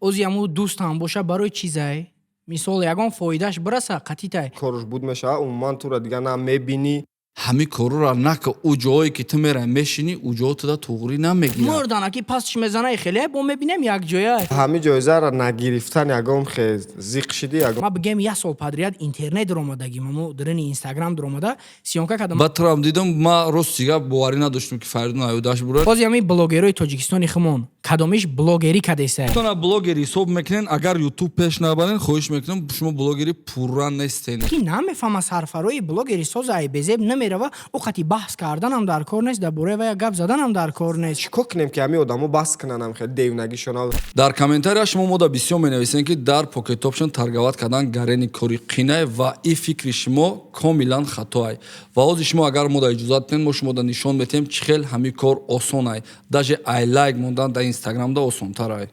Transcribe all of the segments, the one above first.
Ози ҳаму дӯстам боша, барои чизай, мисол, ягон фоидааш бираса қатитай. Корш буд мешавад, умуман туро дигар на мебинӣ. Ҳамин корро нака, ӯ ҷое ки ту мерай мешинӣ, ӯ ҷо туда туғрӣ намегирад. Мурдана ки пастш мезана, хеле бо мебинем якҷоя. Ҳамин ҷоизаро нагирифтан ягон хе зиқ шидӣ ягон? Ма бигем, як сол подряд интернет даромадагим, амо дарини Инстаграм даромада съёмка кардам. Баъд турам дидам, ма рости гап боварӣ надоштам, ки Фаридун аюдаш бурад. Бози ҳамин блогерҳои Тоҷикистони хумон кадомиш блогерӣ кадесай? Тона блогер ҳисоб мекунен, агар Ютуб пеш набарен, хоҳиш мекунам, шумо блогери пурра нестен. Ки намефаҳма, сарфарои блогери соза ай безеб намерава, ӯ қати баҳс карданам дар кор нест, дар бораи вая гап заданам дар кор нест. Чӣ кор кунем, ки ҳамин одамо бас кунанд ҳам хеле девнагишона? Дар комментария шумо мода бисёр менависем, ки дар Pocket Option торговать кардан гарени кори қинай, ва и фикри шумо комилан хатоай. Ва ҳозир шумо агар мода иҷозат диҳем, мо шумода нишон медиҳем, чӣ хел ҳамин кор осонай, даже ай лайк мондан дар Инстаграмда осонтарай.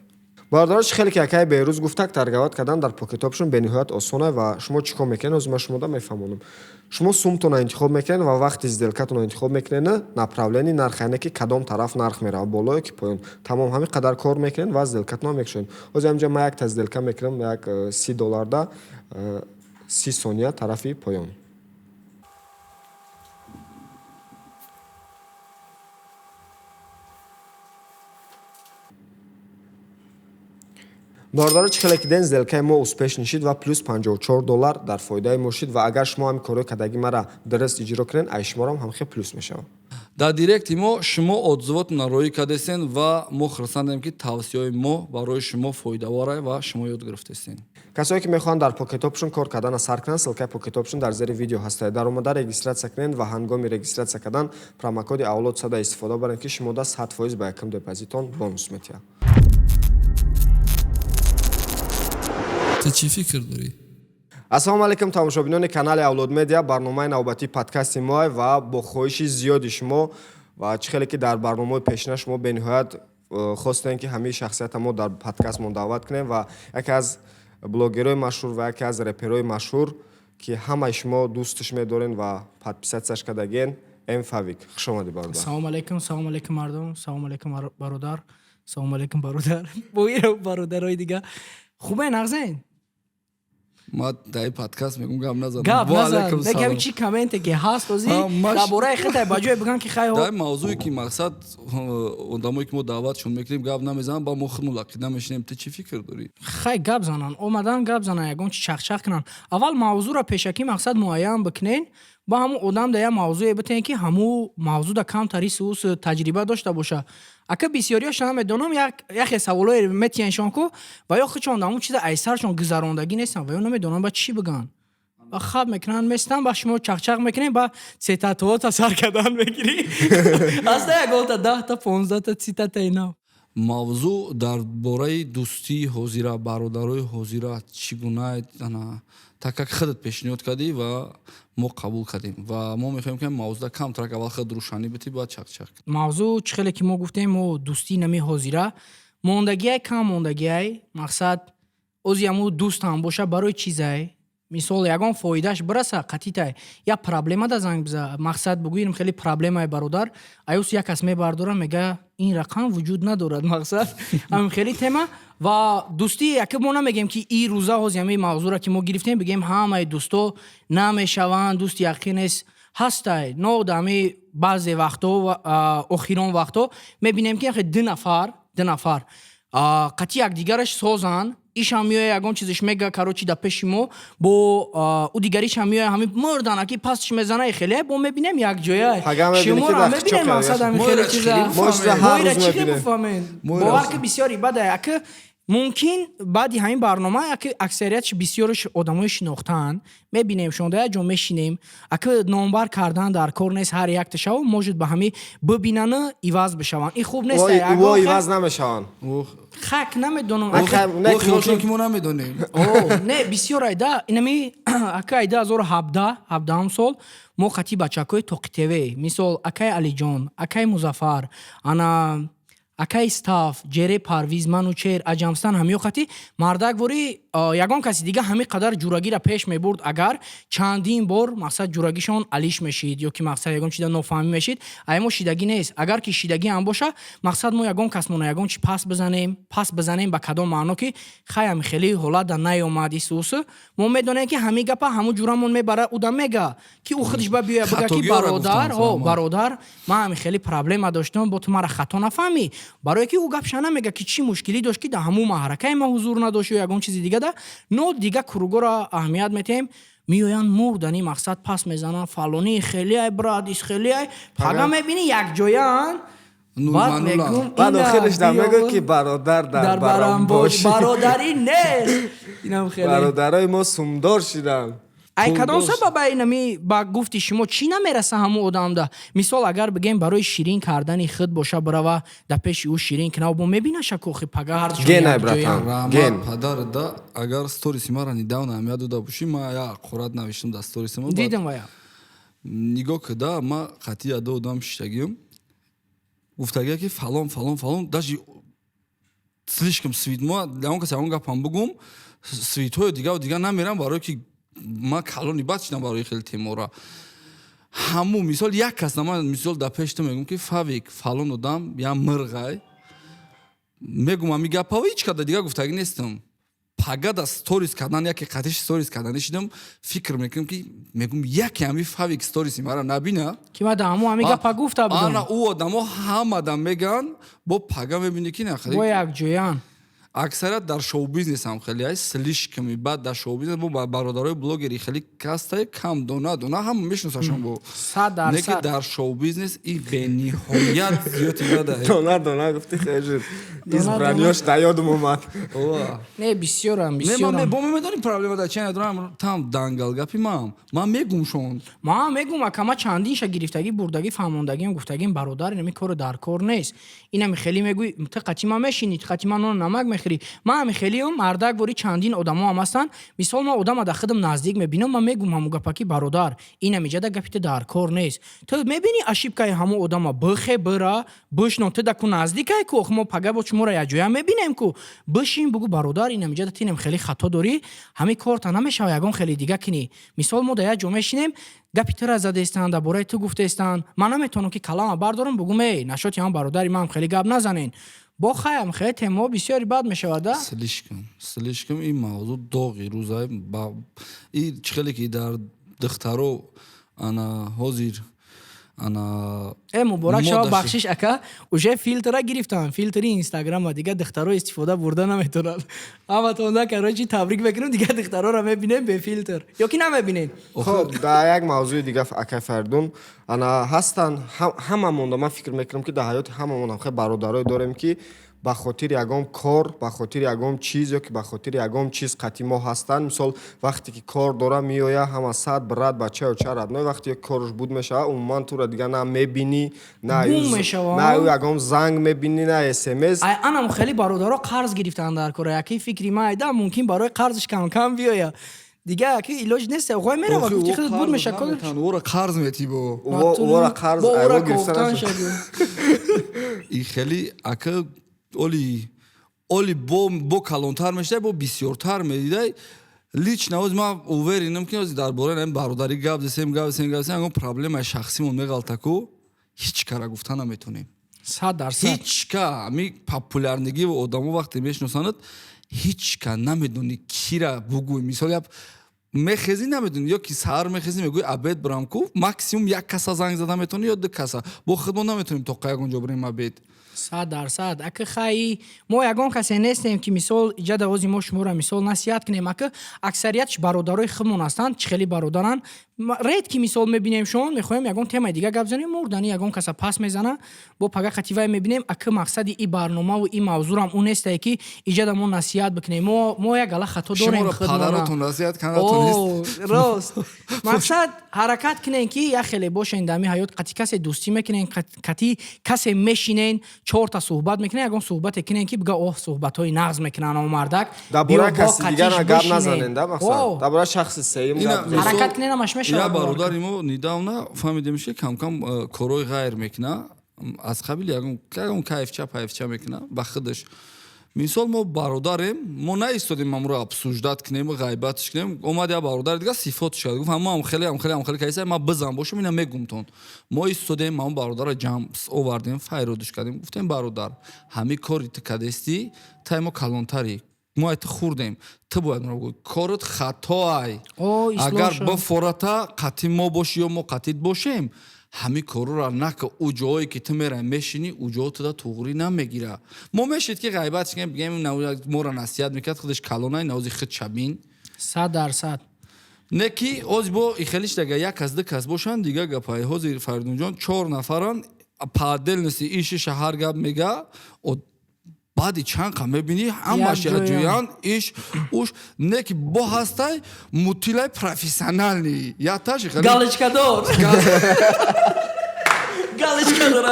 Бародаро, чӣ хеле ки акаи Беҳрӯз гуфтак, торговать кардан дар Pocket Option бениҳоят осонай. Ва шумо чӣ кор мекунед, ҳозир ман шумода мефаҳмонам. Шумо сумтонро интихоб мекунед ва вақти сделкатонро интихоб мекунед, направление нарх, яъне ки кадом тараф нарх меравад, боло ё ки поён. Тамом, ҳамин қадар кор мекунед ва сделкатонро мекушоед. Ҳозир ҳаминҷа ман якта сделка мекунам, як 30 долларда 30 сония тарафи поён. Бародаро, чӣ хеле ки дидем, сделкаи мо успешный шид ва плюс 54 доллар дар фоидаи мо шид. Ва агар шумо ҳамин корҳои кадаги мара дуруст иҷро кунед, ай шуморам ҳамхел плюс мешавад. Дар директи мо шумо отзывотона роӣ кардесен ва мо хурсандем, ки тавсияҳои мо барои шумо фоидавор ва шумо ёд гирифтесен. Касое ки мехоҳанд дар Pocket Option кор кардана сар кунанд, ссылкаи Pocket Option дар зери видео ҳастад. Даромада регистрация кунед ва ҳангоми регистрация кардан промокоди авлод сада истифода баред, ки шумода 100% ба якум депозитон бонус метиҳад. Ту чӣ фикр дорӣ? Ассалому алайкум, тамошобинони канали Авлод Медиа. Барномаи навбатии подкасти мо ва бо хоҳиши зиёди шумо, ва чӣ хеле ки дар барномаҳои пешина шумо бениҳоят хостем, ки ҳамаи шахсията мо дар подкастмон даъват кунем, ва яке аз блогерҳои машҳур ва яке аз реперҳои машҳур, ки ҳамаи шумо дӯстш медорен ва подписаться ш кардагиен, М Фавик. Хуш омадӣ, бародар. Салому алайкум, салому алайкум, мардум, салому алайкум, бародар, салому алайкум, бародар, боира бародарои дига. Хубе, нағзен? Ма дар подкаст мегум, гап назадам. Гап Ва назан. алайкум Лекин салом. чи комменте ки ҳаст ози А, дар бораи хитай ба ҷое биган ки хай. Дар мавзӯе ки мақсад одамое ки мо даъватшон мекунем, гап намезанам, ба мо худ мулаққида мешинем. Ту чӣ фикр дорӣ? Хай, гап занан, омадан гап занан, ягон чи чахчах кунан. Аввал мавзӯъро пешакӣ, мақсад, муайян бикунен, ба ҳамун одам да як мавзӯе битен, ки ҳамун мавзӯъ да камтари суус таҷриба дошта боша. Ака, бисёриёша намедонам, яхе саволое метиҳеншон ку ва ё худшон ҳамун чиза айсаршон гузарондагӣ нестан ва ё намедонам ба чӣ биган. Ба хаб мекунанд, местан, ба шумо чахчах мекунем, ба цитатаота сар кардан мегирӣ. Аста ягонта 10-та, 15-та цитатаи нав. Мавзӯъ дар бораи дӯстии ҳозира, бародарои ҳозира чӣ гуна, ана так как худат пешниҳод кардӣ ва мо қабул кардем, ва мо мехоҳем, ки мавзӯъда камтарак аввал худ рӯшанӣ битӣ, баъд чахчах кунем. Мавзӯъ, чӣ хеле ки мо гуфтем, мо дӯстии нами ҳозира мондагиай, кам мондагиай. Мақсад, ози ҳаму дӯстам боша, барои чизай, мисол, ягон фоидааш бираса қатитай, як проблема да занг биза, мақсад, бугӯем, хеле проблемае, бародар, аюс як кас мебардора, мега, ин рақам вуҷуд надорад. Мақсад, ҳамин хеле тема. Ва дӯстӣ яке мо намегем, ки и рӯза ҳози ҳамин мавзӯъро ки мо гирифтем, бигем ҳамаи дӯсто намешаванд, дӯсти яқин нест. Ҳастай, но дар ҳами баъзе вақтҳо, охирон вақтҳо мебинем, ки ду нафар қатъи якдигараш созанд, ишам меоя, ягон чизеш мега, короче, да пеши мо бо ӯ дигаришам меоя, ҳамин мурдана ки пастш мезана, хеле бо мебинем якҷоя. Пага мебинӣ, ки Шуморо дар мебинем, чоқ мақсад, ҳамин Мо хеле ира чӣ чиза. хеле Мо чиза ҳар Мо ира рӯз чӣ хеле мебинем. бифаҳмем? Мо ира Бовар ки бисёри бада, ака, мумкин баъди ҳамин барнома ака аксариятш, бисёрш одамои шинохтаанд, мебинем шонда, як ҷо мешинем. Ака, номбар кардан дар кор нест, ҳар якташав может ба ҳамин бибинану иваз бишаванд, ин хуб нест. Во иваз намешаванд. Хак намедонам. Ака, не, О, хиёлшон ки мо намедонем. О, не, бисёр айда инами ака, айда 2017, ҳабдаҳум сол мо қати бачакҳои Тоқи ТВ, мисол, акай Алиҷон, акай Музаффар, ана. Акай Стаф, Ҷере, Парвиз, Манучер, Аҷамстан, ҳамиё қати мардак вори ягон каси дига ҳамин қадар ҷурагиро пеш мебурд, агар чандин бор, мақсад, ҷурагишон алиш мешид ё ки, мақсад, ягон чиза нофаҳмӣ мешид. Ай мо шидагӣ нест. Агар ки шидагӣ ҳам боша, мақсад, мо ягон касмона ягон чи пас бизанем, пас бизанем ба кадом маъно, ки хай, ҳами хеле ҳолат да наёмад исусу. Мо медонем, ки ҳамин гапа ҳамун ҷурамон мебара, уда мега, ки ӯ худаш ба биёя бига, ки Хатогиёра бародар, гуфтам, ҳо, саломат. Бародар, ман ҳами хеле проблема доштам, бо ту мара хато нафаҳмӣ. Барое ки ӯ гапша намега, ки чӣ мушкилӣ дошт, ки дар ҳамун маҳракаи ма ҳузур надошт ё ягон чизи дига да. Но дига кругоро аҳамият метиҳем, меоянд, мурдани, мақсад, пас мезананд: фалонӣ хеле ай, брат, ис хеле ай. Пага мебинӣ, якҷояанд. Баъд Нурманула. мегум, Баъд ина охираш дар биё мегӯ, ки бародар дар дар барам барам бош. бош, бародарӣ нест. Инам хеле. Бародарои мо сумдор шиданд. Ай кадом Пулдор. сабаба инами, ба гуфти шумо, чӣ намераса ҳамун одамда? Мисол, агар бигем, барои ширин кардани худ боша, бирава дар пеши ӯ ширин кина, бо мебинаша кохи пага ҳардушон Ген ай, якҷоянд. братан. Раҳмат. Ген. Падар да, агар сториси мара недавно аҳамият дода бошӣ, ма як ҳақорат навиштам дар сторисима. Дидам вая. Нигоҳ кида, ма қатъи яда одам шиштагиам, гуфтагия, ки фалон, фалон, фалон, даже слишком свит. Ма ягон касе ягон гапам бугум, свитҳои дигаву дига намерам, барое ки ма калони бад шидам барои хеле темора. Ҳамун мисол, як кас на, ман мисол дар пеш ту мегӯм, ки фавик, фалон одам я мирғай, мегум ами гапаво, ҳеҷ када дига гуфтагӣ нестам. Пага да сторис кардан, яке қатиш сторис кардани шидам, фикр мекунам, ки мегум, яке ами фавик сториси мара набина, ки ма дар ҳамун ҳамин гапа гуфта будам. Ана ӯ одамо ҳамада меган, бо пага мебинӣ, ки на бо хеле. Якҷоянд. Аксарият дар шоу-бизнес ҳам хеле ай слишком бад дар шоу-бизнес бо бародарои блогери хеле кастай, кам дона дона ҳама мешиносашон бо. Сад дар Не ки сад. дар шоу-бизнес и бениҳоят зиёд бада. Дона дона гуфти, хел избраниёш да ёдум омад. Не, бисёрам. Не, ман Бисёрам. бо медонӣ проблема дар чи надорам, там дангал гапи ман мегум шон. Ман мегум, акама чандинша гирифтагӣ, бурдагӣ, фаҳмондагим, гуфтагим: бародар, инами кору дар кор нест. Инами хеле мегӯй, ту қати ман мешинӣ, ту қати ман нону намак мехӯрӣ. Ман ҳами хелеам, мардак вори чандин одамо ҳам ҳастанд. Мисол, ман одама дар худам наздик мебинам, ман мегум ҳамун гапа, ки бародар, инами ҷада гапи ту дар кор нест. Ту мебинӣ ошибкаи ҳамун одама, бихе, бира бишно, ту даку наздикай ку, ох, мо пага бо шуморо якҷоя мебинем ку, бишин, бугу: бародар, инами ҷада ту инам хеле хато дорӣ, ҳамин корта намешава, ягон хеле дига кунӣ. Мисол, мо дар як ҷо мешинем, гапи тура задаистанд, дар бораи ту гуфтаистанд, ман наметавонам, ки калама бардорам, бугум: эй, нашоти ҳам бародари ман хеле гап назанен. Бо хаям хеле темаҳо бисёри бад мешавад, да. Слишком, слишком ин мавзӯъ доғи рӯза и чӣ хеле ки дар духтаро ана ҳозир ана Э, муборак шава. Мода. Бахшиш, ака, уже филтра гирифтам, филтри Инстаграма, дига духтаро истифода бурда наметавонанд. Ҳаматонда, короче, табрик мекунем, дига духтароро мебинем бе филтр ё ки намебинем? Хоб, дар як мавзӯи дига, акай Фаридун, ана ҳастанд ҳамамонда, ман фикр мекунам, ки дар ҳаёти ҳамамон хеле бародарое дорем, ки ба хотири ягон кор, ба хотири ягон чиз ё ки ба хотири ягон чиз қатъи мо ҳастанд. Мисол, вақте ки кор дора, меоя, ҳама сад брат, бачаю ча, родной. Вақте ки корш буд мешава, умуман тура дига на мебинӣ, на Гум мешава. на ӯ ягон занг мебинӣ, на смс. Ай анам хеле бародаро қарз гирифтанд дар кора. Яки фикри ман айда, мумкин барои қарзш камкам биёя. Дига яки илоҷ нест, оғои мерава, гуфти худат буд меша кор. Ора қарз метӣ бо. Ора қарз Бо айво ора гирифта кофтан нашуд. шаду. И хеле ака оли оли бо калонтар мешидай, бо бисёртар медидай. Лично оз ман уверенам, ки ози дар бораи ин бародарӣ гап зесем, гап зесем, гап зесем, ягон проблемаи шахсимон меғалтаку, ҳеҷ кара гуфта наметонем. 100%. Ҳеҷ ка ами популярнигӣ одамо вақте мешиносанад, ҳеҷ ка намедонӣ кира бугӯй. Мисол, як мехезӣ, намедонӣ, ё ки саҳар мехезӣ, мегӯӣ обед бирам ку, максимум як каса занг зада метавонӣ ё ду каса. Бо худмон наметавонем тоқа ягон ҷо бирем обед. 100%, ака. Хай, мо ягон касе нестем, ки мисол иҷа давози мо шуморо, мисол, насиҳат кунем, ака. Аксариятш бародарои худмон ҳастанд, чӣ хеле бародаранд. Ред ки мисол мебинем шон, мехоҳем ягон темаи дига гап занем, мурдани ягон каса пас мезана, бо пага қативай мебинем. Ака, мақсади и барномаву и мавзӯрам ӯ нестае, ки иҷада мо насиҳат бикунем. Мо як гала хато дорем Шуморо худмона. падаротон насиҳат карда. О, рост. Мақсад, ҳаракат кунен, ки як хеле бошен дар ҳамин ҳаёт. Қати касе дӯстӣ мекунен, қати касе мешинен, чорта суҳбат мекунен, ягон суҳбате кунен, ки бига: оҳ, суҳбатҳои нағз мекунанд о мардак. Дар бораи Биё, бо каси дигар қатиш гап бишинен. назанен, да, мақсад, О, дар бораи шахси сеюм Ина, гап мисол- ҳаракат кунен, ҳамаш мешавад. Я бародари мо недавно фаҳмидем, ки камкам корҳои ғайр мекуна. Аз қабили ягон кайфча пайфча мекуна ба худаш. Мисол, мо бародарем, мо наистодем амро обсуждать кунем, ғайбатш кунем. Омад як бародари дига, сифотш кард, гуфт: ҳама хеле, хеле, хеле кайса, ма бизан бошам, ина мегумтон. Мо истодем, ҳамон бародарро ҷамъ овардем, файродиш кардем, гуфтем: бародар, ҳамин кори ту кадестӣ, тай мо калонтарӣ, мо ай ту хурдем, ту бояд моро гӯй, корот хатоай. Агар бифората қатъи мо бошӣ ё мо қатъит бошем, ҳамин корро нака. Ӯ ҷое ки ту мерай мешинӣ, ӯ ҷо туда туғрӣ намегира. Мо мешид ки ғайбат кунем, бигем моро насиҳат мекард, худаш калонай, навози худ чабин. 100%. Не ки ҳозир бо ихелиш, дага як кас, ду кас бошанд, дига гапай. Ҳозир Фаридунҷон чор нафаран, по отдельности ишиша ҳар гап мега. Баъди чанд қа мебинӣ, ҳамаш якҷоян, иш уш не ки бо ҳастай мутилай профессиональный яташ. Галочкадор, галочкадор.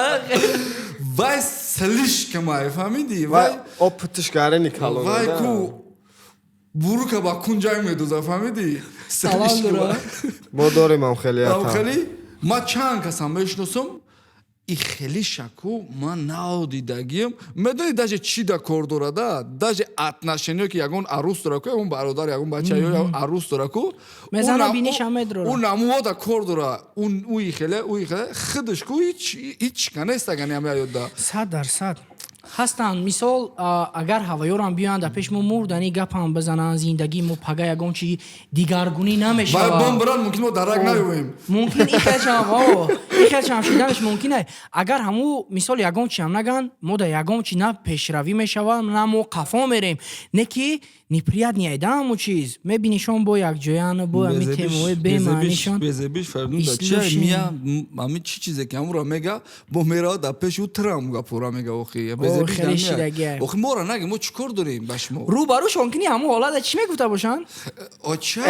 Вай слишком ай, фаҳмидӣ? Вай опытиш гарени калон. Вай ку бурука ба кунҷанг медоза, фаҳмидӣ? Мо дорем ам хеле. Хеле ма чанд касам мешиносам, и хеле шаку ман наодидагиам. Медони, даже чӣ да кор дорада, даже отношение ки ягон арӯс дора ку, ягон бародар, ягон бача ё арӯс дора ку, ӯ намуода кор дора, ӯи хеле, ӯи хеле худаш ку ҳеч канестагани ам ёдда. 100% ҳастанд. Мисол, агар ҳаваёрам биёянд дар пеш мо, мурдани гапам бизананд, зиндагии мо пага ягон чи дигаргунӣ намешавад. Бомбран мумкин мо дарак наёвем. Мумкин ихелчам шиданаш мумкин. Агар ҳаму мисол ягон чиам наган, мо дар ягон чи на пешравӣ мешавад, на мо қафо мерем. Не ки неприятный айда ҳаму чиз мебинишон, бо якҷоян, бо ами темои бемаънишон. Безебиш Фаридун чи мия, ами чи чизе ки ҳамуро мега, бо меравад дар пеши ӯ трам гапора мега. Охи, охи, мора наги, мо чӣ кор дорем ба шумо? Рӯ ба рӯшон кини, ҳамун ҳолата чӣ мегуфта бошанд? Чӣ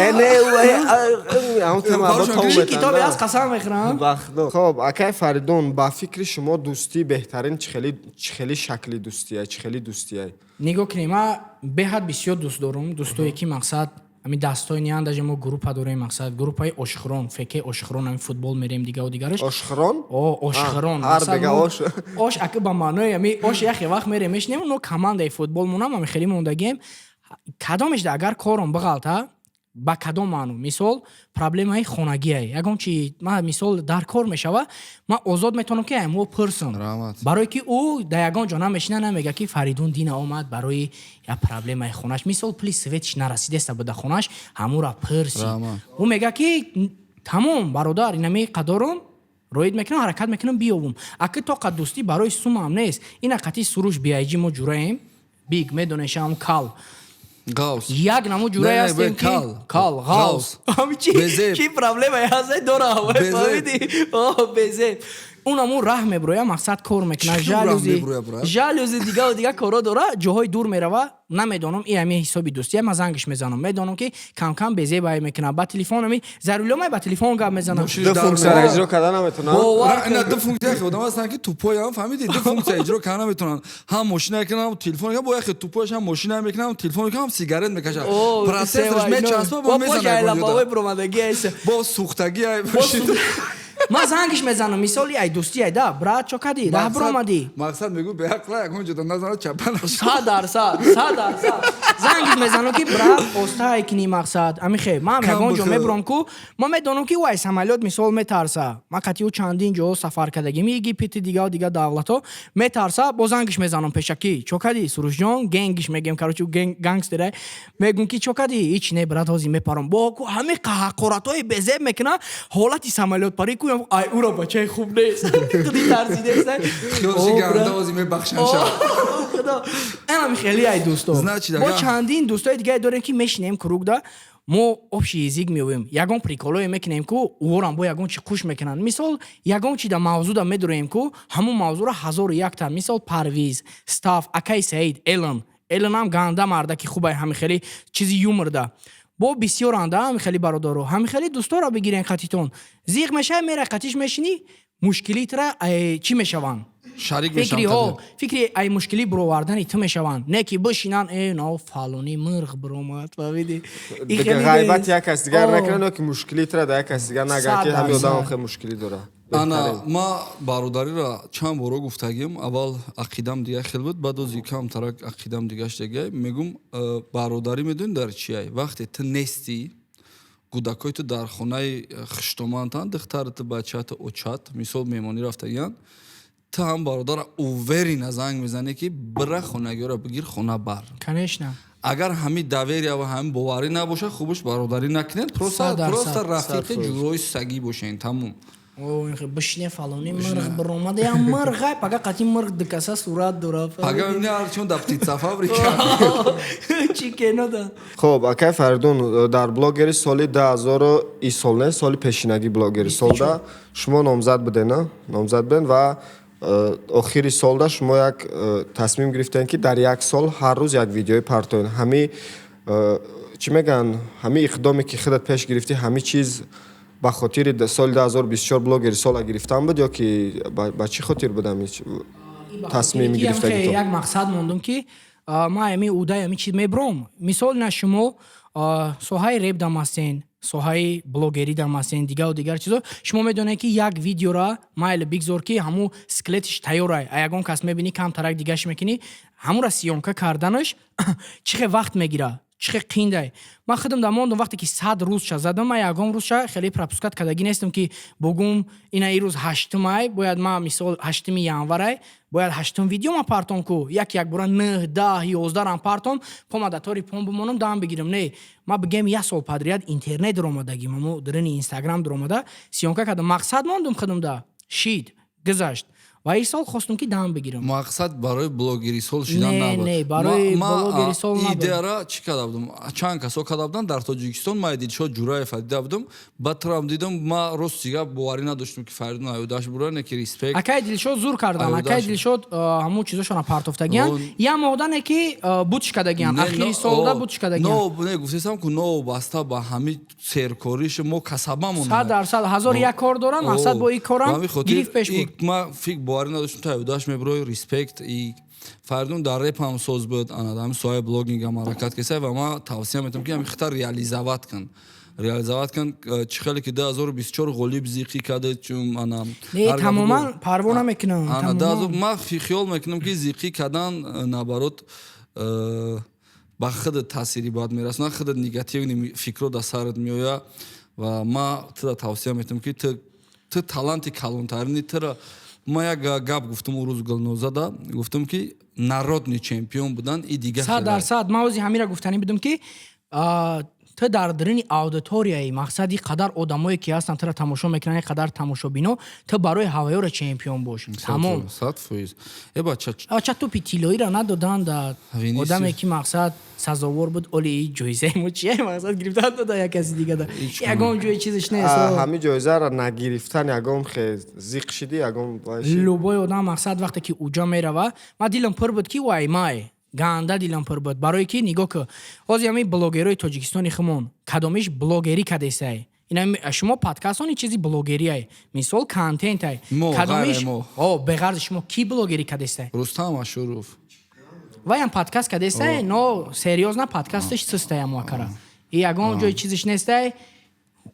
китобе аст, қасам мехӯрам. Хоб, акай Фаридун, ба фикри шумо, дӯстии беҳтарин чӣ хели шакли дӯстия, чӣ хели дӯстия? Нигоҳ кунем, ман беҳад бисёр дӯст дорум дӯстое ки мақсад ами дастои ниан. Даже мо группа дорем, мақсад группаи ошхӯрон, феке ошхӯрон, ами футбол мерем, дигаву дигараш. Ошхӯрон? О, ошхӯрон. Ош аки ба маънои ами ош. Яхе вақт мерем, мешинем, но командаи футболмонам ами хеле мондагием. Кадомешда агар кором бағалта, ба кадом маъно, мисол, проблемаи хонагие, ягон чи ман мисол дар кор мешава, ман озод метавонам ки мо пурсам, барое ки ӯ дар ягон ҷо намешина, намега ки Фаридун дина омад барои як проблемаи хонаш, мисол, пули светиш нарасидеста буда хонаш, ҳамура пурси. Ӯ мега ки тамом, бародар, инами қадорум роид мекунам, ҳаракат мекунам, биёвум. Аки тоқа дӯстӣ барои сумам нест. Ина қати Суруш биайҷи мо ҷураем, биг медонешам, кал. Ғавс. Як намо ҷурае ҳастем ки кал, ғавс. Ҳами чи проблемае ҳаст дора, фаҳмидӣ? Безеб. Он амун раҳ меброя, мақсад кор мекунад, жалюзи, дигаву дига коро дора, ҷоҳои дур мерава. Намедонам, и ами ҳисоби дӯстия. Ман зангиш мезанам, медонам ки камкам безебай мекунам, ба телефон ами зарулёмай, ба телефон гап мезанам. Ду функсияро иҷро карда наметавонам. Ду функсия. Одам ҳастанд ки тупоям, фаҳмидӣ, ду функсия иҷро карда наметавонанд: ҳам мошина мекунам, телефон мекунам. Бо яхе тупояш ҳам мошина мекунам, телефон мекунам, сигарет мекашам, процессорш мечаспа, бо мезанад, бо сӯхтагӣ. Ман зангиш мезанам, мисоли ай дӯстӣ, ай да, брат, чо кадӣ, раҳ биромадӣ? Мақсад мегӯ беақла, ягон ҷода назанад, чапа. 100%, 100%. Зангиш мезанам ки брат, остай кини, мақсад амихе ман ягон ҷо мебурам ку, ман медонам ки ӯ ай самолёт мисол метарса. Ман қатъи ӯ чандин ҷо сафар кардагим, Египети, дигаву дига давлатҳо, метарса. Бо зангиш мезанам пешакӣ: чо кадӣ, Сурушҷон? Генгиш мегем, короче, гангстере. Мегӯм ки чо кадӣ? Ҳеч не, брат, ҳозир мепарам. Бо ку ҳамин ҳақоратҳои безеб мекуна, ҳолати самолёт парӣ ку, ай ура бачаи хуб нест, худи тарсидест. Энам хеле ай дӯсто. Мо чандин дӯстои дигаре дорем ки мешинем кругда, мо общий язык меёбем, ягон приколое мекунем ку, уорам бо ягон чи қуш мекунанд. Мисол, ягон чи да мавзӯъда медуроем ку, ҳамун мавзӯъро ҳазору якта. Мисол, Парвиз, стаф, акай Саид, Элон. Элонам ганда мардаки хубай, ҳами хеле чизи юморда бо бисёранда. Ҳами хеле бародаро, ҳами хеле дӯсторо бигирен қатитон. Зиқ мешавӣ, мера қатиш мешинӣ, мушкилитра чӣ мешаванд. Шарик Фикри мешаванд. Ҳо, фикри ай мушкилӣ бировардани ту мешаванд, не ки бишинанд: «Э, нао фалонӣ мирғ биромад», фаҳмидӣ? И Дига хеле ғайбати нест. як кас дигар О. накунанд ё ки мушкилӣ тра дар як кас дигар нагӯянд, ки Сад ҳамин дарсад. одамам хеле мушкилӣ дорад. Ана, Беҳтарин. ма бародариро чанд боро гуфтагим. Аввал ақидам дига хел буд, баъд ози камтарак ақидам дигаш дега. Мегум, бародарӣ медонӣ дар чиай? Вақте ту нестӣ, кӯдакои ту дар хонаи хуштомантанд, духтарат, бачаат, очат, мисол, меҳмонӣ рафтагиянд, ту ҳам бародара уверенно занг мезанӣ, ки бира, хонагиёро бигир, хона бар. Конечно. Агар ҳами доверия ва ҳами боварӣ набошад, хубаш бародарӣ накунед, просто 100%. просто рафиқи 100%. ҷурои сагӣ бошен, тамом. О, ин хел бишине: «Фалонӣ мирғ биромада, я мирғай, пага қати мирғ дукаса сурат дора». Пага мебини, ҳарчун дар птицефабрика. Чӣ кино да. Хоб, акай Фаридун, дар блогери соли 2000 и сол, не, соли пешинагӣ, блогери солда шумо номзад буден, а? Номзад буден ва охири солда шумо як тасмим гирифтем, ки дар як сол ҳар рӯз як видеои партоен. Ҳами чӣ мегӯянд, ҳами иқдоме, ки худат пеш гирифтӣ, ҳами чиз ба хотири соли 2024 блогери сола гирифтан буд ё ки ба чӣ хотир буд ҳами тасмими гирифтагито? Як мақсад мондум, ки ман ами удаи ами чиз мебром. Мисол, на шумо соҳаи реп дам ҳастен, соҳаи блогерӣ дам ҳастен, дигару дигар чизо. Шумо медонед, ки як видеора майли бигзор, ки ҳамун скелетиш тайёрай, а ягон кас мебинӣ, камтарак дигаш мекунӣ, ҳамура съёмка карданаш чӣ хел вақт мегира, чӣ хел қиндай. Ман худам да мондум, вақте ки 100 рӯзша задам, ман ягон рӯзша хеле пропускать кардагӣ нестам, ки бугум: «Ина ин рӯз ҳаштумай, бояд ман, мисол, 8-и январай, бояд ҳаштум видео ма партом ку, як якбора нӯҳ, 10, 11-рам партом, пома да тори пом бимонам, дам бигирам». Не, ман бигем, як сол подряд интернет даромадагим, амо дарини Инстаграм даромада, съёмка кардам. Мақсад мондум худам да, шид, гузашт ва ин сол хостум, ки дам бигирам. Мақсад барои блогери сол шидан Не, набуд? не, барои Ма блогери сол набуд. Идеяра чӣ карда будум? Чанд касо карда буданд дар Тоҷикистон, ма Дилшод Ҷураева дида будум, баъд турам дидам. Ма рости гап, боварӣ надоштум, ки Фаридун аюдаш бура, не ки респект. Акай Дилшод зур кардан. Аюдаш. Акай Дилшод ҳамун чизошона партофтагиян, як моҳдане ки бутш кардагиян, Не, ахири солда бутш кардагиян. Но, не, гуфтесам ку, новобаста ба ҳами серкориш мо касабамон. 100%, ҳазор як кор дорам, мақсад бо ин корам гирифт, пеш буд. Ма фикр, боварӣ надоштум, то аюдаш меброи. Респект. И Фаридун дар реп ҳам соз буд, ана ҳами соҳаи блогингам ҳаракат кесай ва ма тавсия метавам, ки ҳами хита реализовать кун, реализовать кун. Чӣ хеле ки 2024 ғолиб зиқӣ карда, чун ана Не, ҳар гап тамоман парво намекунам. Ана, тамоман. Ма хиёл мекунам, ки зиқӣ кардан, наоборот, ба худат таъсири бад мерасонад, худат негативный фикрро дар сарат меояд. Ва ма тура тавсия метавам, ки ту таланти калонтарини тура. Ма як гап гуфтам он рӯз Гулнозада, гуфтам, ки народный чемпион будан и дига сад хеле. дарсад ман ози ҳамира гуфтанӣ будам, ки ту дар дарини аудиторияи, мақсади қадар одамое, ки ҳастанд, тура тамошо мекунанд, қадар тамошобино, ту барои ҳаваёра чемпион бош, тамом. 100%. Э, бача. Ча тӯпи тиллоиро надоданд да Винисиус. одаме, ки мақсад сазовор буд? Оли ҷоизаи мо чия, мақсад гирифтан дода як каси дига да, ягон ҷои чизаш нест. Ҳамин ҷоизаро нагирифтан ягон хе зиқ шидӣ, ягон вай шид? Любой одам, мақсад, вақте ки уҷа мерава, ман дилам пур буд, ки вай май ганда дилам пур буд, барое ки нигоҳ ку, ҳозир ҳамин блогерои тоҷикистони хумон кадомиш блогерӣ кадесай? Ина шумо подкастони чизи блогериай, мисол, контентай. Мо, Кадомиш? ғайр мо. О, беғарзи шумо ки блогерӣ кадестай? Рустам Ашуров. Ваям подкаст кадестай, но серьёзно подкасташ систай, амуакара и ягон ҷои чизиш нестай,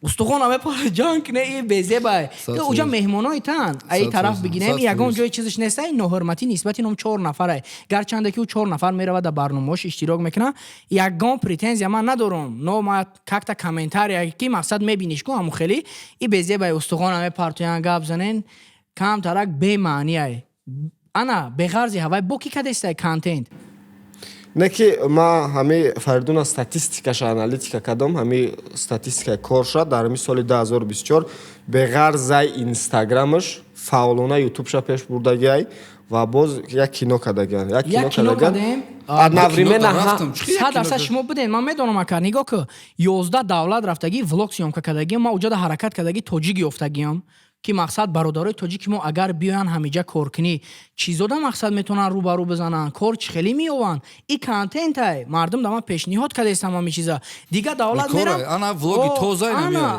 устухона мепара, ҷанг не, и безебай. Сад Ту уҷа фоиз. меҳмонои тан аи Сад тараф фоиз. бигирем, Сад ягон фоиз. ҷои чизиш нестай, ноҳурматӣ нисбати ном чор нафарай. Гарчанде ки ӯ чор нафар меравад, дар барномаош иштирок мекунад, ягон претензия ман надорам, но ма как-то комментария, ки мақсад мебиниш ку, ҳамун хеле и безебай, устухона мепартоян, гап занен камтарак бемаъниай. Ана беғарзи ҳавай бо ки кадестай контент? Не, ки ма ҳами Фаридуна статистикаша аналитика кардам, ҳами статистикаи корша дар ҳами соли 2024 беғарзай Инстаграмаш фаъолона Ютубша пеш бурдагиай ва боз як кино кардагиан, як кино Як кино кардагиан. кардем. Одновременно. Кино рафтам. Чӣ як сад кино дарсад шумо будем, ман медонам, ака. Нигоҳ ку, 11 давлат рафтагӣ, влог съёмка кардагӣ, ман уҷада ҳаракат кардагӣ, тоҷик ёфтагиам. Ки мақсад, бародарои тоҷики мо агар биёянд ҳамиҷа коркунӣ, чизода мақсад метавонанд рӯбарӯ бизананд, кор чӣ хеле меёванд. И контентай мардум да ман пешниҳод кардастам, ҳами чиза. Дигар давлат мерам. Ана влоги тоза.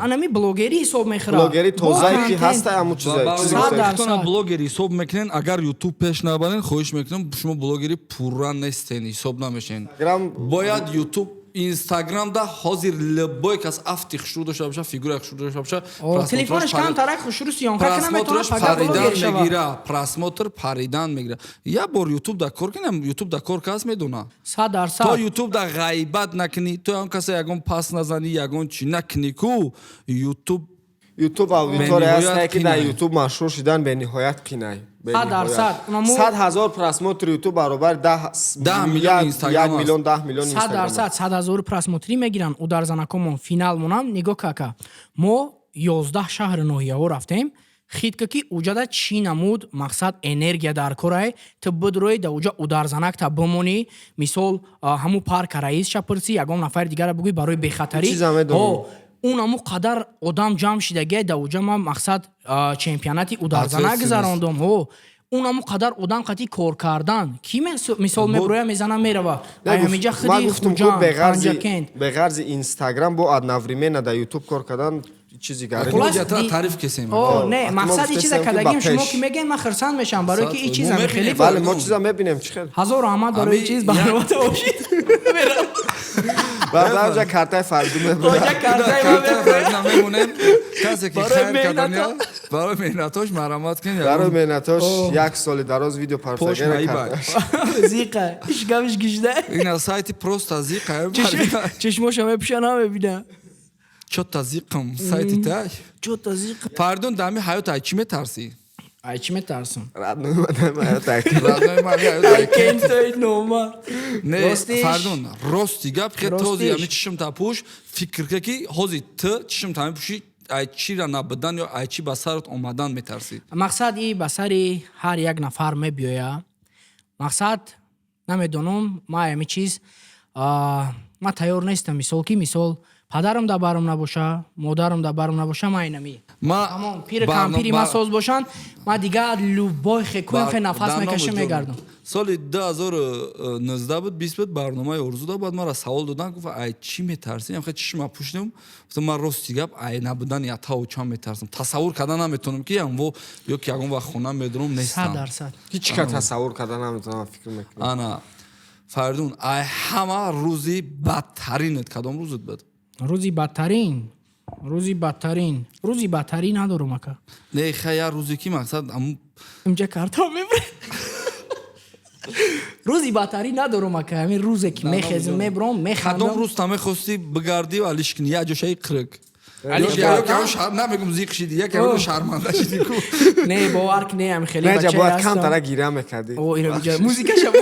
Анами блогерӣ ҳисоб мехӯрад. Блогери тозае ки ҳастай, ҳамун чиза. Блогери ҳисоб мекунен, агар Ютуб пеш набарен, хоҳиш мекунам, шумо блогери пурра нестен, ҳисоб намешен. Бояд Ютуб, Инстаграм да ҳозир любой кас афти хушрӯ дошта боша, фигураи хушрӯ дошта боша, телефонаш камтарак хушрӯ съёмка кана, метавонад паридан мегира, просмотр паридан мегира. Як бор Ютуб да кор кинам, Ютуб да кор кас медона. 100%. То Ютуб да ғайбат накунӣ, то он каса ягон пас назанӣ, ягон чӣ накунӣ ку Ютуб. Ютуб аудитория ҳастае, ки дар Ютуб машҳур шудан бениҳоят қинай. 100%. 100 000 просмотри Ютуб баробар 1 миллион, 10 миллион. 100%, 100 000 просмотрӣ мегиранд. Ударзанакомон финал монам. Нигоҳ, кака, мо 11 шаҳри ноҳияҳо рафтем. Хитка ки уҷада чӣ намуд мақсад, энергия дар корай, ту бидрои да уҷа ударзанакта бимонӣ. Мисол, ҳамун парка раисша пурсӣ, ягон нафари дигара бугӯй барои бехатарӣ. Он ҳамун қадар одам ҷамъ шидагия да уҷа. Ман мақсад чемпионати ударзанак гузарондум. Ҳо, он ҳамун қадар одам қати кор кардан, ки мисол меброя, мезана, мерава. Ҳамиҷа худи Хуҷанд. Беғарзи Инстаграм бо одновременно да Ютуб кор кардан чизи тариф кесем. Не, мақсади чиза кардагим, шумо ки мегӯед, ман хирсанд мешавам, барое ки ин чиза хеле. Бале, мо чиза мебинем, чӣ хел. Ҳазор раҳмат барои чиз, барномата бошид. Баъд картаи Фарду. Мемонем. Касе ки хайр кардания, барои меҳнатош марҳамат кунед. Барои меҳнатош як соли дароз видео парсагера. Зиқа ишгамиш гижда. Ина сайти просто зиқа. Чашмоша мепӯша, намебина. Чота зиқам сайти тай. Чота зиқ. Фардун, дами ҳаёт ай чӣ метарсӣ? Ай чӣ метарсам? Родной Родной. Кентои нома. Не, Фардун, рости гап, хе този ами чишм та пӯш, фикр ка, ки ҳози т чишм та мепӯшӣ, ай чира набудан ё ай чӣ ба сарат омадан метарсӣ? Мақсад, и ба сари ҳар як нафар мебиёя. Мақсад, намедонам, ма ами чиз ма тайёр нестам. Мисол, ки мисол падарам дар барам набоша, модарам дар барам набоша, ма инами пири кампири ма соз бошанд, ма дигар любой хекуем, хе нафас мекашам, мегардам. Соли 2019 буд, 20 буд, барномаи Орзуда баъд мара савол додан, гуфт: «Ай чӣ метарсӣ?» Хе чишма пӯшидам, гуфтам: «Ман рости гап, ай набудани атау чам метарсам. Тасаввур карда наметавонам, ки янво ё ки ягон вақт хона медурам, нестам». 100%. Ҳеҷ ка тасаввур карда наметавонам, фикр мекунам. Ана, Фаридун, ай ҳама рӯзи бадтаринат кадом рӯзат буд? Рӯзи бадтарин, рӯзи бадтарин, рӯзи бадтарин надорум, ака. Не, хай, як рӯзе ки мақсад инҷа карта мебре. Рӯзи бадтарин надорум, ака. Ҳамин рӯзе ки мехезм, мебром, механдам. Кадом рӯз та мехости бигардӣ ва алиш кунӣ, як ҷошаи қирик? Намегум зиқ шиди, як шарманда шиди ку. Не, бовар ки не, ами хеле. Бача бояд камтара гиря мекардӣ. Музикаша.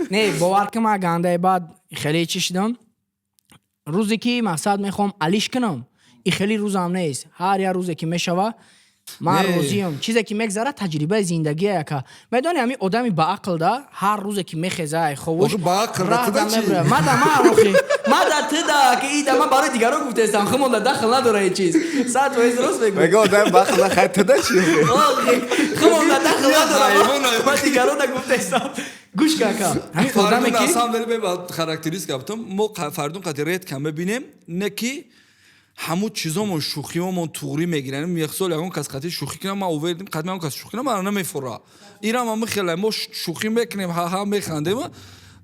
Не, бовар ки ма гандаи баъд хеле чӣ шидам. Рӯзе ки мақсад мехоҳам алиш кунам, и хеле рӯзам нест. Ҳар як рӯзе ки мешава, ман розиам. Чизе ки мегзара, таҷрибаи зиндагия, яка. Медони, ҳамин одами баақл да ҳар рӯзе ки мехеза, ай ховуш. Мада ма охи, мада туда ки ида ма барои дигарон гуфтестам, хумонда дахл надора ҳеҷ чиз. 100% рост мегӯ. Мега одами баақл да, хай, туда чи? Хумонда дахл надора, ма дигарон да гуфтестам. Гӯш кака, ҳамин одаме ки На самом деле характеристика бутам, мо Фардун қати редко мебинем, не ки ҳамун чизомон, шӯхиҳомон туғрӣ мегиранд. Мисол, ягон кас қати шӯхӣ кунам, ман уверен, қати ягон кас шӯхӣ кунам, мара намефура. Ирам ами хеле мо шӯхӣ мекунем, ҳа-ҳа механдем,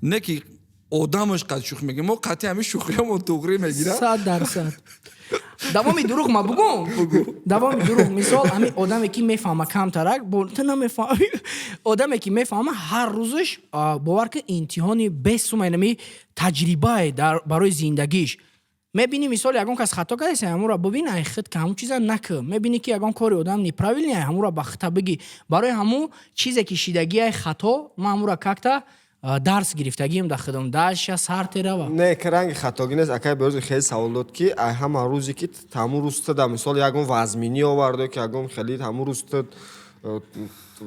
не ки одамаш қати шӯхӣ мекунем, мо қати ҳамин шӯхиҳомон туғрӣ мегирад. 100%. Давоми дурӯғ ма бугум, давоми дурӯғ. Мисол, ҳамин одаме ки мефаҳма камтарак, ту намефаҳми, одаме ки мефаҳма, ҳар рӯзаш, бовар ки, имтиҳони бесума, инами таҷрибае барои зиндагиш. Мебинӣ, мисол, ягон кас хато кардеса, ҳамура бибин, ай худ ка ҳамун чиза накӣ. Мебинӣ, ки ягон кори одам неправильный, ҳамура ба хита бигӣ. Барои ҳамун чизе ки шидагиай хато, ман ҳамура как-то дарс гирифтагиам да худам, даша сар терава. Не, ки ранги хатогӣ нест, акай Берӯзи хеле савол дод, ки ай ҳама рӯзе ки ҳамун рӯз ту да, мисол, ягон вазминӣ овардо, ки ягон хеле ҳамун рӯз ту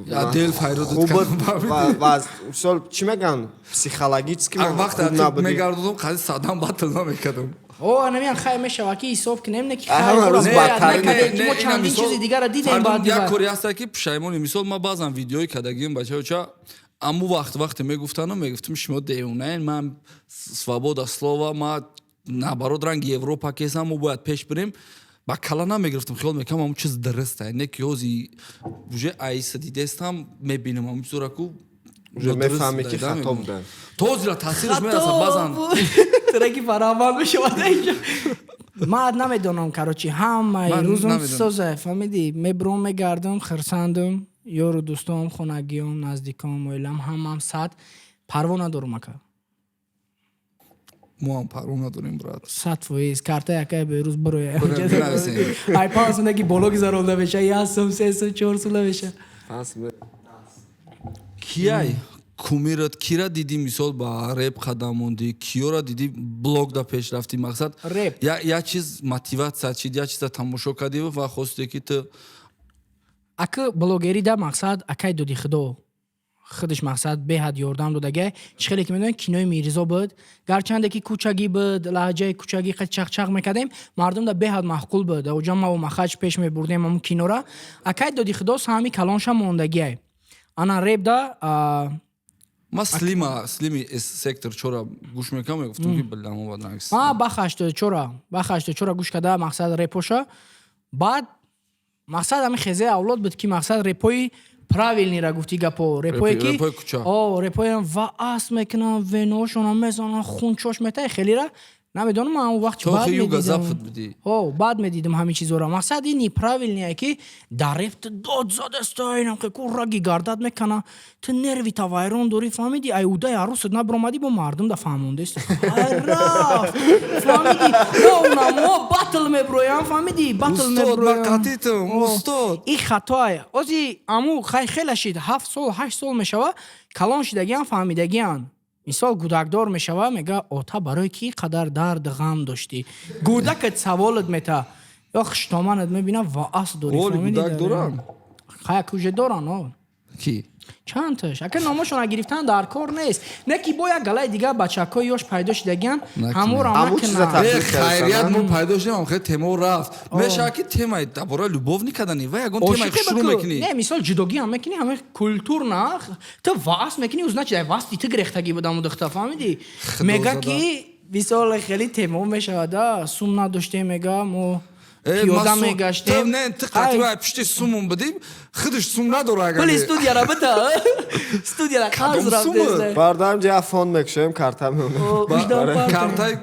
Я дел файродат хуб буд кардам. Ва мисол, чӣ мегӯянд, психологически Ак вақте хуб набудӣ. Мегардудум, қади садам батл намекардам. О, намиан хай мешава, ки ҳисоб кунем, не ки А, хай ҳама ора рӯз бояд бадтарин. накардем, ки мо ина чандин чизи дигара дидем. Фардун, Баъди як баъд. кори ҳаста, ки пушаймони. Мисол, ман баъзан видеои кардагиам, бачаоча, аму вақт, вақте мегуфтану мегуфтам, шумо девонаен, ман свобода слова, ма наоборот, ранги Европа кесам, мо бояд пеш бирем. Ба кала намегирифтам, хиёл мекардам, ҳамун чиз дуруста. Не ки ҳози уже айса дидестам, мебинам ҳамун чизора ку. Уже мефаҳмӣ, ки хато буда. То ҳозира таъсираш мерасад баъзан. Треки фараванд мешавад инҷо. Ман намедонам, короче, ҳамаи Ман рӯзум намедонам. соза, фаҳмидӣ, мебуром, мегардам, хирсандам, ёру дӯстом, хонагиём, наздиком, оилам, ҳамам сад, парво надорум, ака. Мо ҳам парво надорем, брат. 100%. Карта якай берӯз бироя. Бирем, бинависем. Ай 5 сум ки боло гузаронда меша, 1 сум, 3 сум, 4 сум намеша. Кияй кумират? Кира дидӣ, мисол, ба реп қадам мондӣ? Киёра дидӣ, блог да пеш рафтӣ, мақсад? Реп. Я чиз мотиватсия чид, я чиза тамошо кардӣ ва хостӣ, ки ту Ака, блогерӣ да мақсад, акай доди худо худаш, мақсад, беҳад ёрдам додагай. Чӣ хеле ки медонед, кинои Мирзо буд, гарчанде ки кӯчагӣ буд, лаҳҷаи кӯчагӣ қад чақчақ мекардем, мардум да беҳад маъқул буд. Оҷа маву махаҷ пеш мебурдем ҳамун кинора. Акай доди худо саҳми калонша мондагиай. Ана реп да Ма Слима, Слими сектор чора гӯш мекардам, мегуфтам, ки билам бад. Ма бах 84-а, бах 84-а гӯш карда, мақсад, репоша. Баъд, мақсад, ҳамин хезаи авлод буд, ки, мақсад, репои правильныйра гуфти гапо, репое ки Репои кӯча. О, репои ва ас мекунам, веношона мезанам, хунчош метаи, хелира намедонам, ман он вақт То баъд юга медидам. Запад будӣ. О, баъд медидам ҳамин чизора. Мақсад, ин неправильное, ки дар реп ту дод задаста, инам ки ку раги гардад мекана, ту нервита вайрон дорӣ, фаҳмидӣ, ай удаи арӯсат набиромадӣ, бо мардум да фаҳмондест. Рафт, фаҳмидӣ, мо уна мо батл меброям, фаҳмидӣ, батл Устод, ман меброям. қатитам, устод. Ин хатоае. Ози аму хай хела шид, 7 сол, 8 сол мешава, калон шидагиан, фаҳмидагиан. Мисол, гудакдор мешава, мега: «Ота, барои ки қадар дард, ғам доштӣ?» Гудакат саволат мета ё хуштоманат мебина ва ас дорӣ. Оли Фаҳмидӣ, гудак дар- дорам? Хай, куже доран, о. Ки? Чандташ, ака, номошона гирифтан дар кор нест. Не ки бо як галаи дигар бачакҳои ёш пайдо шидагиан, Накунад. ҳамуро Ҳамун чиза накунанд. тафриқ Э, хайрият, кардасан, мо пайдо шудем, хеле темо рафт. Мешавад, ки темаи дар бораи любовник кардани ва ягон темаи Ошиқе шурӯъ баку. мекунӣ. Не, мисол, ҷудогӣ ҳам мекунӣ, ҳама культурна ту васт мекунӣ, узначи ай васти ту гирехтагӣ будаму духта, фаҳмидӣ, мега зада. ки мисол, хеле темо мешавада, сум надоштем, мега, мо Э, пиёда ма мегаштем. Ту не, ту қатиба ай пушти сумум будӣ, худаш сум надора агар. Пули Не. студияра бита, студияра қарз Кадом суму? рафтест. Бардарам ҷа фонд мекушоем, карта меонем. Картаи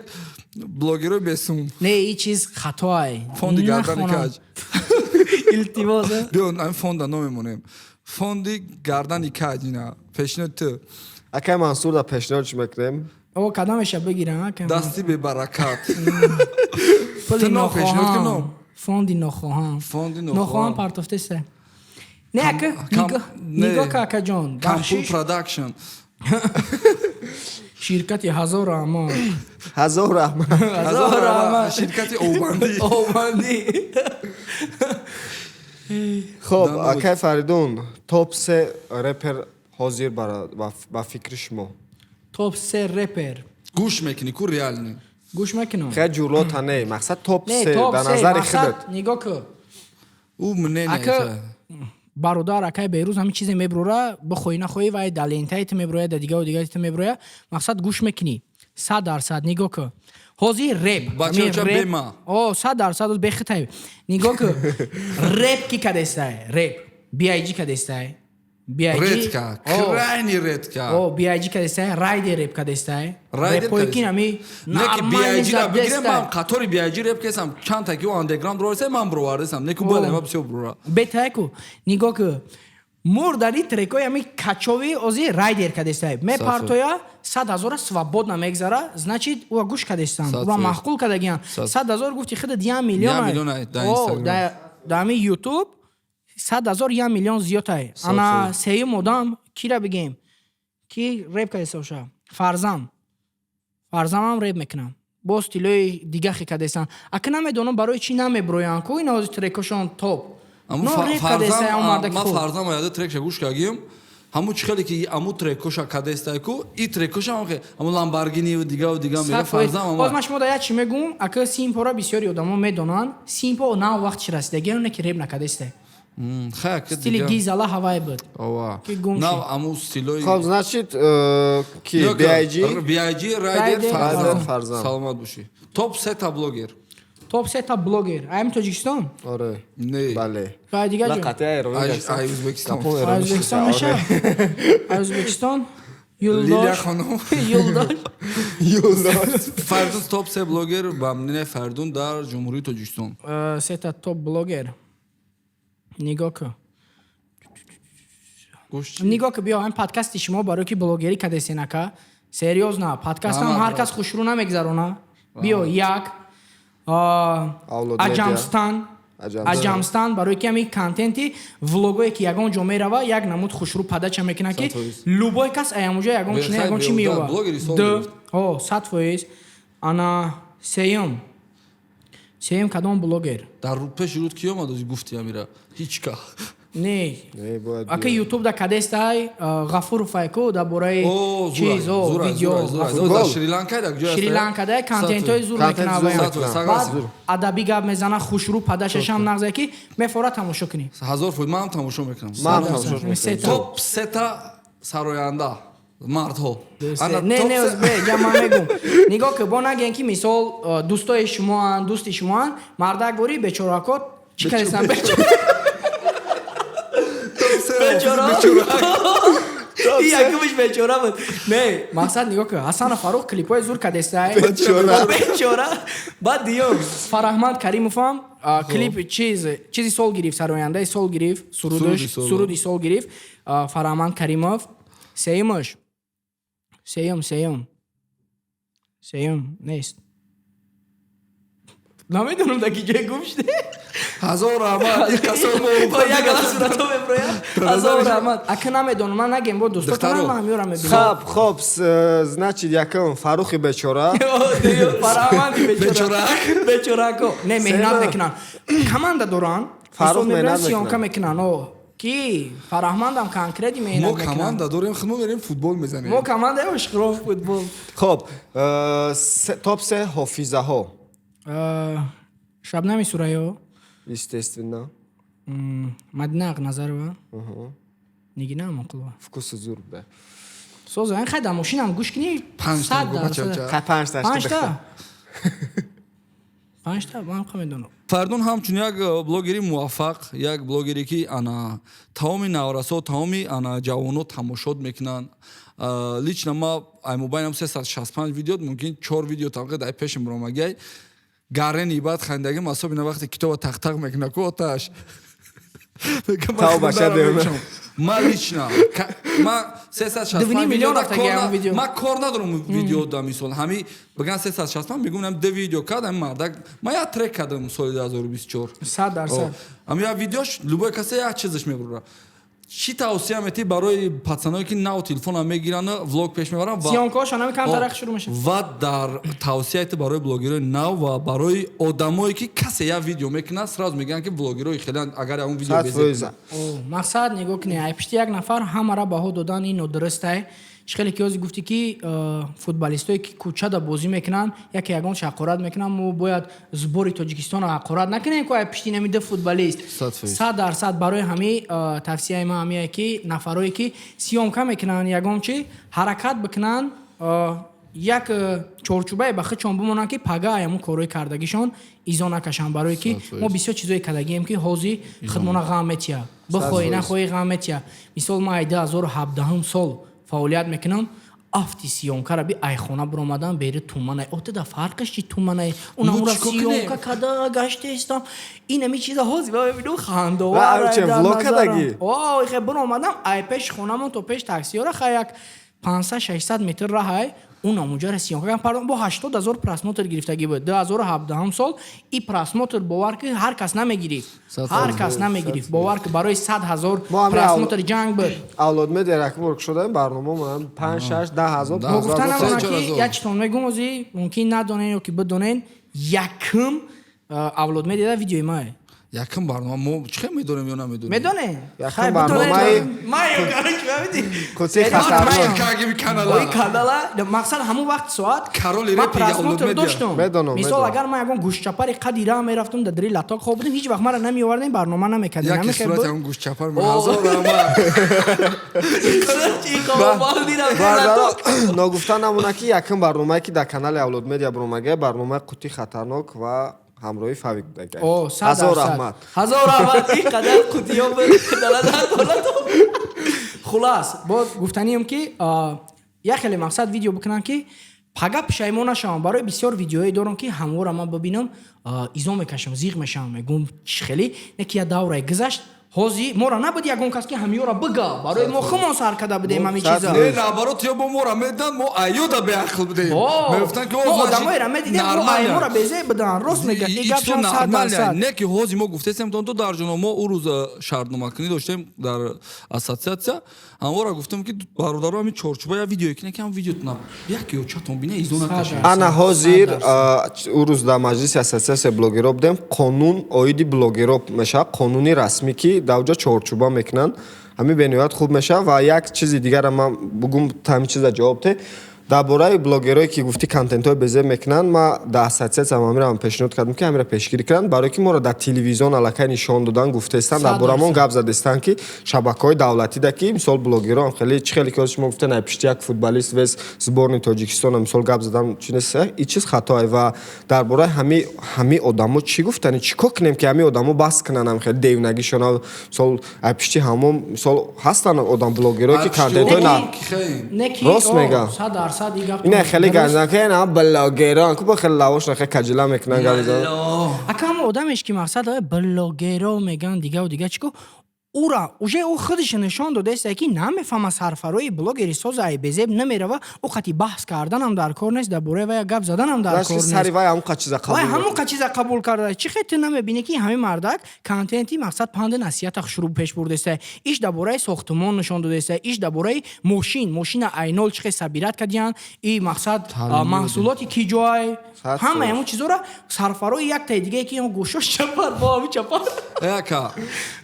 блогерои бесум. Не, ин чиз хатоай. Фонди гардани каҷ. Илтимос, а? Биё, ами фонда номемонем. Фонди гардани каҷ, ина. Пешниҳод ту. Акай Мансур, да пешниҳод чӣ мекунем? О, кадамеша бигирам, ака? Дасти бебаракат. Пули Ту ном пешниҳод кун, нохоҳам. ном. Фонди нохоҳам. Фонди нохоҳам. Нохоҳам партофтеста. Не, ака, не. нигоҳ ка, акаҷон. Кампул Бахшиш. Продакшн. Ширкати ҳазор раҳмон. Ҳазор раҳмат. Ҳазор раҳмат. Ширкати обандӣ. Обандӣ. Хоб, акай Фаридун, топ се репер ҳозир ба фикри шумо? Топ се репер. Гӯш мекунӣ ку, реально? Гӯш мекунам. Хеле ҷурлота не, мақсад, топ Не, се топ дар се назари мақсад, худат. Нигоҳ ку. Ӯ мнение. Ака, бародар, акай Берӯз, ҳамин чизе меброра, бихоҳӣ нахоҳӣ, вай дар лентаи ту меброя, дар дигаву дигари ту меброя, мақсад, гӯш мекунӣ 100%. Нигоҳ ку, ҳозир реп Бачаҳо, ҳамин ча реп- бема? О, 100% бехитай. Нигоҳ ку, реп ки кадестай? Реп BIG кадестай, BIG. Редко, крайне редко. О, BIG кадестай, Райдер реп кадестай. Райдер репои ки кадестай. ҳами Не ки нормальный BIG ра бигирем, задестай. ман қатори BIG реп кесам, чанд таки андеграунд роресам, ман бировардесам. Не ку бояд ама бисёр бурора. Бетайку, нигоҳ ку, мурдари трекои ҳами качови ози Райдер кадестай, мепартоя, 100 000-а свободно мегзара, значит, уа гӯш кадестан, Сад уа фоиз. маъқул кардагиан. 100 000 гуфти худат, 1 миллион. 1 миллион ай, дар Инстаграм. Да, ҳами Ютуб 100 000, 1 миллион зиёд ай. Сад Ана фоиз. сеюм одам кира бигем, ки реп кадеста боша? Фарзам, Фарзамам реп мекунам, бо стилои дигахе кадестан. Ака, намедонам, барои чӣ намеброянд ку ина ҳози трекошон топ. Аму Но реп кадестай, ам мардаки ма хуб. Фарзам яда трекша гӯш кардагим. Ҳамун чӣ хеле ки аму трекоша кадестай ку, и трекоша ҳам аму Ламборгини дигаву дига мега Фарзам. Боз ман шумо да як чӣ мегӯм, ака. Симпора бисёри одамо медонанд. Симпо на вақт чи расидагӣ, оне ки реп накадестай. Стили гизала ҳавай буд. Ова. Ки гум Нав шид. аму стилои. Хоб, значит, ки BIG, BIG, Райдер, Райдер, Фарзам. Фарзам. Саломат бошӣ. Топ сета блогер. Топ сета блогер аями Тоҷикистон? Оре. Не. Бале. Ва дигар На ҷо? қатъи Эронӣ. Ай Ӯзбекистон. А Ӯзбекистон меша? А Ӯзбекистон Лилия Юлдош. хонум. Юлдош. Юлдош. Фардун, топ се блогер ба мнение Фардун дар Ҷумҳурии Тоҷикистон. Сета топ блогер, нигоҳ кун. Гӯш чӣ? Нигоҳ ки, биё, ҳамин подкасти шумо барои ки блогерӣ кадесенака, серьёзно, подкастам Раҳмат, ҳар кас хушрӯ намегзарона. Биё, як Авлод Медиа. Аҷамстан. Аҷамстан. Аҷамстан, барои ки ҳамин контенти влогое ки ягон ҷо мерава, як намуд хушрӯ падача мекунад, ки Сад фоиз. любой кас аямуҷо ягон чи, Бехай, ягон чи беуда, меёбад. блогери сол Д гирифт. О, 100%. Ана сеюм кадом блогер? Дар пеши руд ки омад, ози гуфти амира? Ҳеҷ ка. Не. Не, бояд Ака, ютуб да кадестай Ғафуров, айку дар бораи О, чиз, о, зура, видео. зура, зура. Ғафуров. Дар Шри-Ланка, дар ҷои Шри-Ланка да контентҳои зур Контент мекунад. зур Ваям. мекунад. Баъд Зур. адабӣ гап мезана, хушрӯ падашашам нағзе, ки мефора тамошо кунӣ. 1000%, ман ҳам тамошо мекунам. Ман ҳам тамошо мекунам. Сета. Топ сета сароянда мардҳо. Ана, Не, топ не, ӯзбе ҷа, ман мегум, нигоҳ ки, бо наген ки мисол дӯстои шумоанд, дӯсти шумоанд, мардак бори бечорако чӣ кардестан? Бечора. Якумиш бечора буд. Не, мақсад, нигоҳ ки, Ҳасанов Фарух клипҳои зур кадестай. Бечора. Бечора. Баъд диюм Фараҳманд Каримовам клип чиз, чизи сол гирифт, сарояндаи сол гирифт, сурудаш. Суруди сол. Суруди сол гирифт Фараҳманд Каримов. Сеюмаш, сеюм нест, намедонам, дар ки ҷое гум шуде. Ҳазор раҳмат, ин қасам. Як ала суратҳо меброяд. Ҳазор раҳмат, ака, намедонам, ман нагем бо дӯстотон. Духтаро. Ман ҳамёра мебинам. Хоб, значит, якум Фаррухи бечора. Фараҳманди бечора, бечорако не меҳнат мекунанд, команда доранд. Фаррух Мисол, мебинанд, меҳнат съёмка мекунад. мекунанд. О, ки Фараҳмандам конкретно Мо меҳнат мекунанд. команда дорем, худ мо мерем футбол мезанем. Мо командаи ошхиро футбол. Хоб, топ се ҳофизаҳо. Шабнами Сурайё. Естественно. Мадина Ақназарова, Нигина Амонқулова. Вкуси зур буда. Соза, ин хай дар мошинам гӯш кунӣ. Панҷта сад гу, дарсад. бача. Хай, панҷта. Панҷта, панҷта, ман ха медонам. Фардун ҳамчун як блогери муваффақ, як блогере ки ана тамоми наврасо, тамоми ана ҷавоно тамошод мекунанд. Лично ма ай мобайлам 365 видео, мумкин чор видео тамқи дар пешим ромагай, гарени баъд хандагим, особенно вақте китоба тақтақ мекуна ку оташ. Тавба шадем. Ма лично ма 365 2,5 миллион видео рафтаги ҳамон видео. Ма кор надорам видео да, мисол, ҳами биган 365, мегӯям д видео кардам мардак, ма як трек кардам соли 2024. 100%. Ами як видеош любой касе як чизаш мебурра. Чӣ тавсия метӣ барои пацаное, ки нав телефона мегиранд, влог пеш мебаранд ва Съёмкаҳошон ҳами камтарак шурӯъ мешавад. Ва дар тавсияи ту барои блогерои нав ва барои одамое, ки касе як видео мекунад, сразу мегӯянд, ки блогерои хеле, агар ягон видео сад безеб фоиза. О, мақсад, нигоҳ кунед, ай пишти як нафар ҳамара баҳо додан ин нодурустай. Чӣ хеле ки ҳозир гуфтӣ, ки футболистое, ки кӯчада бозӣ мекунанд, яке ягон ҳақорат мекунанд, мо бояд сборный Тоҷикистонро ҳақорат накунем, ку ай пишти нами ду футболист. 100%. 100%. Барои ҳами тавсияи ман ҳамие, ки нафарое, ки съёмка мекунанд, ягон чи ҳаракат бикунанд, як чорчӯбае ба худшон бимонанд, ки пага ҳамун корҳои кардагишон изо накашанд, барое ки мо бисёр чизое кардагием, ки ҳозир худмона ғам метия, бихоҳӣ нахоҳӣ ғам метия. Мисол, ман ай 2017 сол фаъолият мекунам, афти съёмкара би айхона биромадан бери туманай отеда, фарқаш чи туманай унамура Ну, чико кунем? съёмка када гаштаистам, инами чиза ҳозир ба мебинам, хандовар. Ва, арче, влог кардагӣ? Ой, хе, биромадам ай пеш хонамон то пеш таксиёра, хай, як 500-600 метр раҳай, унамуҷара съёмка кардам, пардон, бо 80 000 просмотр гирифтагӣ буд 2017 сол. И просмотр, бовар ки, ҳар кас намегирифт, ҳар кас намегирифт, бовар ки, барои 100 000 Мо ҳами просмотр ҷанг буд. Авлод Медиа ракмор шудаем, барнома ман 5, 6, 10 ҳазор. Даҳ Мо ҳазор, гуфта намонам, чор ки ҳазор. як чизтон мегӯм, ози мумкин надонен ё ки бидонен, якум Авлод Медиа видеои мае. Якум барнома мо чӣ хел медонем ё намедонем? Медонем. Якум барномаи қутии хатарнок. Ои канала мақсад ҳамун вақт соат Короли ман репи Авлод просмотр Медиа. доштум. Медонам, Мисол, медонам. агар ман ягон гӯштчапари қади раҳ мерафтум, дар дари латок хоб будем, ҳеҷ вақт мара намеовардем, барнома намекардем. Яке Ҳамин хел сурати буд. ҳамун гӯштчапар. О. Ҳазор раҳмат. Бародаро, ногуфта намона, ки якум барномае, ки дар канали Авлод Медиа баромагия, барномаи қутии хатарнок ва ҳамроҳи Фавик будагай. О, сад Ҳазор дарсад. раҳмат. Ҳазор раҳмат, ин қадар қутиё буд дар ҳолато. Хулас, боз гуфтанием, ки як хеле мақсад видео бикунам, ки пага пушаймон нашавам. Барои бисёр видеоҳое дорам, ки ҳамвора ман бибинам, изо мекашам, зиғ мешавам, мегӯм, чӣ хеле не ки я даврае гузашт. Ҳозир мора набуд ягон кас, ки ҳамиёра бига, барои мо хумон сар карда будем ҳамин Сад чиза. Не, наоборот, ё бо мора медан, мо аёда беақл будем. О, Мегуфтанд, ки мо одамоеро медидем, мо аймора безе будан. Рост мега, и гапшон 100%. Не ки ҳозир мо гуфтесем, то дар ҷоно мо ӯ рӯз шартномакунӣ доштем дар ассотсиатсия, ҳамвора гуфтем, ки бародаро, ҳамин чорчӯба я видеое кине, ки ҳам видеотона як ё чатон бина, изо накашед. Ана ҳозир Сад дарсад. Ӯ рӯз дар маҷлиси ассотсиатсияи блогерҳо будем. Қонун оиди блогерҳо мешавад, қонуни расмӣ, ки дар оҷо чорчӯба мекунанд, ҳамин бениҳоят хуб мешавад. Ва як чизи дигара ман бугум, та ҳамин чиза ҷавоб те. Дар бораи блогерое, ки гуфтӣ, контентҳои безеб мекунанд, ма дар ассотсиатсия ҳамира пешниҳод кардам, ки ҳамира пешгирӣ кунанд, барое ки моро дар телевизион аллакай нишон додан, гуфтаистанд, дар борамон гап задистанд, ки шабакаҳои давлатида, ки мисол блогерон хеле чӣ хеле ки ҳозир шумо гуфтед, пишти як футболист вес сборни Тоҷикистона мисол гап задан чи нест, и чиз хатое. Ва дар бораи ҳами одамо чӣ гуфтани, чӣ кор кунем, ки ҳами одамо бас кунанд ҳам хеле девнагишона? Мисол, ай пишти ҳамон мисол ҳастанд одам блогерое, ки контентҳои на Не ки Рост о, мегам. 100% и гап. Ина хеле дуруст. ганзан, ки ина блогерон ку бо хеле лавошна, хеле кажила мекунанд, гап мезананд. Ака, ҳама одамеш, ки мақсад блогеро меган, дигаву дига, чӣ ко ура уже ӯ худаш нишон додааст, ки намефаҳма сарфарои блогери соза ай безеб намерава. Ӯ қати баҳс карданам дар кор нест, дар бораи вая гап заданам дар Дашт кор ки сари нест. вай ҳамон қа чиза Вай қабул ҳамон қа чиза қабул карда. Чӣ хел ту намебинӣ, ки ҳамин мардак контенти мақсад панди насиҳата шурӯъ пеш бурдааста, иш дар бораи сохтумон нишон додааста, иш дар бораи мошин, мошина айнол чӣ хел собирать кардиян, и мақсад маҳсулоти ки ҷой Сад ҳамаи фоиз. ҳамон чизора сарфарои яктаи дигае, ки гӯшош чапар бо ҳами чапар. Яка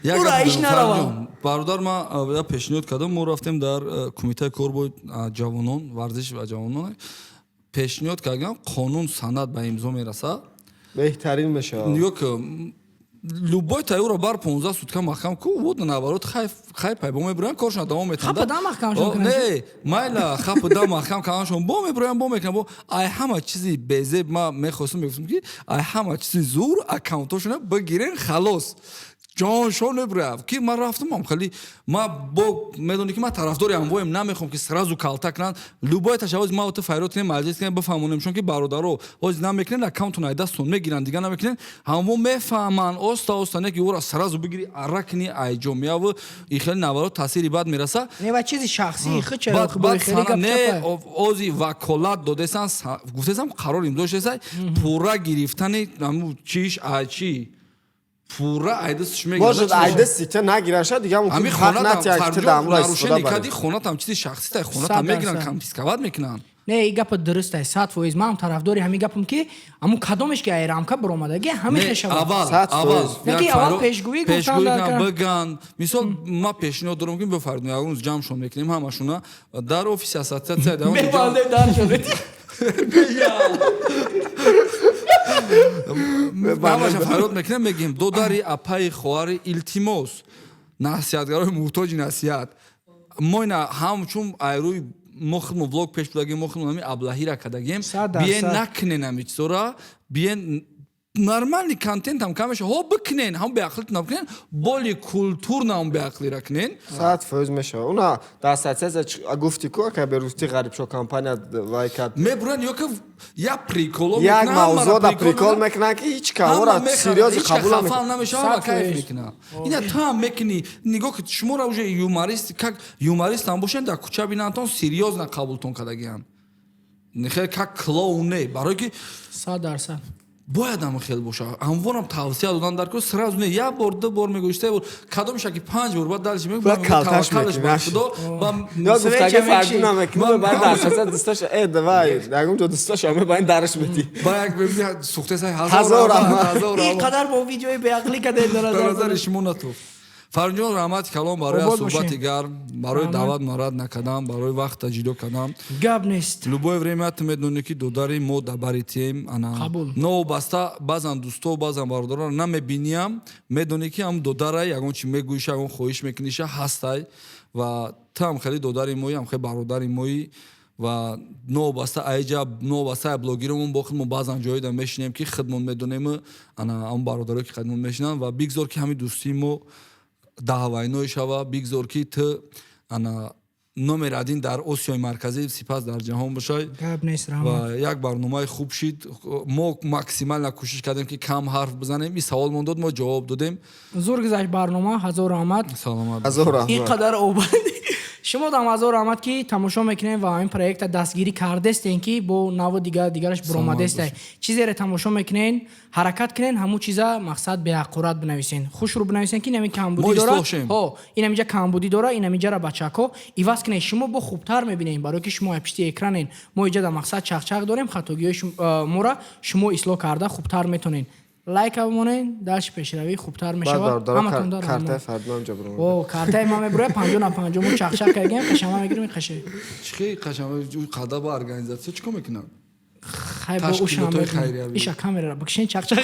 як Ура, гап иш дорам, нарава. Фарҷон. Бародар, ман я пешниҳод кардам, мо рафтем дар кумитаи кор бо ҷавонон, варзиш ва ҷавонон, пешниҳод кардам, қонун санад ба имзо мерасад. Беҳтарин мешавад. Нигоҳ ки любой тайёро бар 15 сутка маҳкам ку, вот наоборот, хай пай бо мебуранд, коршон давом метанд. Хапа да маҳкамшон кунанд. Не, майла, хапа да маҳкам карданшон, бо мебуранд, бо мекунанд, бо ай ҳама чизи безеб. Ма мехостам, мегуфтам, ки ай ҳама чизи зур аккаунтошона бигирен, халос, ҷоншон мебурад. Ки ман рафтам, хеле ма бо медонӣ, ки ман тарафдори амвоем, намехоҳам, ки сразу калта кунанд. Любой ташаввуз ма ту файрод кунем, маҷлис кунем, бифаҳмонемшон, ки бародаро, ҳозир намекунед, аккаунтон ай дастон мегиранд, дига намекунед. Ҳамво мефаҳманд оста оста. Не ки ӯра сразу бигири, ара кунӣ, ай ҷомеаву и хеле наворот таъсири бад мераса. Не, ва чизи шахсии худ чаро Баъд хеле сана гап не чапай? Ози ваколат додесан, гуфтесам, қарор имзо шудеса, пурра гирифтани ҳамун чиш, ай чи пурра айдастш мегиранд. Может, айдасти та нагиранд, шояд дига мумкин Ҳамин ҳақ хонатам натия, ки ту дар амро истифода нарушение барӣ. кади, хонатам чизи шахсӣ тай, хонатам Сад мегиранд, дарсад. конфисковать мекунанд. Не, и гапа дуруст аст, 100%. Ман ҳам тарафдори ҳамин гапам, ки ҳамун кадомеш ки ай рамка баромадаги, ҳамин Не, хешавад. аввал Сад аввал фоиз. Не, ки як аввал пешгӯӣ гуфтан пешгӯӣ дар кунанд, кар. биган. Мисол, ман пешниҳод дорам, ки бифармоед, як рӯз ҷамъшон мекунем ҳамашуна дар офиси ассотсиатсия дар он ҷо Мебанде дар шудед. Ҳамаша фарёд мекунем, мегӯем: додари, апаи, хоҳари, илтимос, насиҳатгарои муҳтоҷи насиҳат, мо ина ҳамчун айрӯи мо худмо влог пеш будагем, мо худмо ҳами аблаҳира кардагем. 100%. Биен, накунен ҳами чизора, биен, нормальный контентам кам меша, ҳо бикунен, ҳам беақлитона бикунен, боли культурно ҳам беақлира кунен. 100% мешавад. Уна дар ассотсиатсия гуфти ку, ака Берустӣ Ғарибшо компания вай кард. Мебуранд ё ки як приколо Як мекунанд, ҳамаро мавзӯъ да прикол мекунанд. мекунанд, ки ҳеҷ каора серьёзно қабул хафа намекунад. намешавад Сад ва кайф фоиз. мекунад. Ина ту ҳам мекунӣ. Нигоҳ ки шуморо уже юморист, как юморист ҳам бошен, дар кӯча бинандтон, серьёзно қабултон кардагианд, хеле как клоун не, барое ки 100%. Бояд ҳама хел боша. Ҳамворам тавсия додан дар кор сразу не, як бор, ду бор мегӯӣ, се бор, кадомеша ки панҷ бор, баъд дальше мегӯ. Баъд калташ Таваккалаш мекунӣ, ба наши. Худо ба Ё гуфтаги Свеча Фардуна мекунӣ, Ман- баъд даршаса дӯстоша, давай, ягон ҷо дӯстоша мебаин, дарш медӣ. Ба як сухтесай. Ҳазор Ҳазор раҳмат. раҳмат, ҳазор Ин раҳмат. қадар бо видеои беақлӣ каде Дар назари шумо натуф. Фарҷон, раҳмати калон барои Обод суҳбати бошем. гарм, барои Раҳмат. даъват марад накардан, барои вақта ҷудо кардан. Гап нест. Любое время ту медонӣ, ки додари мо дар бари тием ана. Қабул. Новобаста баъзан дӯсто, баъзан бародарро намебиниям, медонӣ, ки ҳам додарай, ягон чи мегӯиша, ягон хоҳиш мекуниша, ҳастай. Ва ту ҳам хеле додари моӣ, ҳам хеле бародари моӣ. Ва новобаста айҷа, новобаста ай блогеромон, бо худмон баъзан ҷоеда мешинем, ки худмон медонем, ана ҳам бародарое, ки қадмон мешинанд. Ва бигзор, ки ҳамин дӯстии мо даҳвайной шава. Бигзор, ки ту ана номер один дар Осиёи Марказӣ, сипас дар ҷаҳон бошай. Гап нест, раҳмат. Ва як барномаи хуб шид. Мо максимально кӯшиш кардем, ки кам ҳарф бизанем. Ин савол мон дод, мо ҷавоб додем. Зур гузашт барнома, ҳазор раҳмат. Саломат. Ҳазор Ин раҳмат. қадар обод шумо дам, ҳазор раҳмат, ки тамошо мекунем ва ин проекта дастгирӣ кардестен, ки бо наву дигар дигараш буромадестай. Чизере тамошо мекунен, ҳаракат кунен, ҳамун чиза мақсад беҳаққурат бинависен, хушрӯ бинависен, ки инами камбудӣ Мо дора. ислоҳ шем. Ҳо, инамиҷа камбудӣ дора, инамиҷара, бачако, иваз кунен. Шумо бо хубтар мебинем, барое ки шумо пишти экранен. Мо иҷа дар мақсад чақчақ дорем, хатогиҳои мора шумо ислоҳ карда хубтар метонен. Лайка бимонен, дальше пешравӣ хубтар Баъд мешавад. бародаро Ҳаматон дар картаи раҳмат. Фардунам ҷо биромад. О, картаи ман мебуроя, 50 на 50. Мо чақчақ кардем, қашама мегирем, қаше. Чӣ қашам? Қада ба организатсия чӣ кор мекунад? Хай, бо ушам. Ташкилотҳои хайриявӣ. Иша камерара бикшен, чақчақ.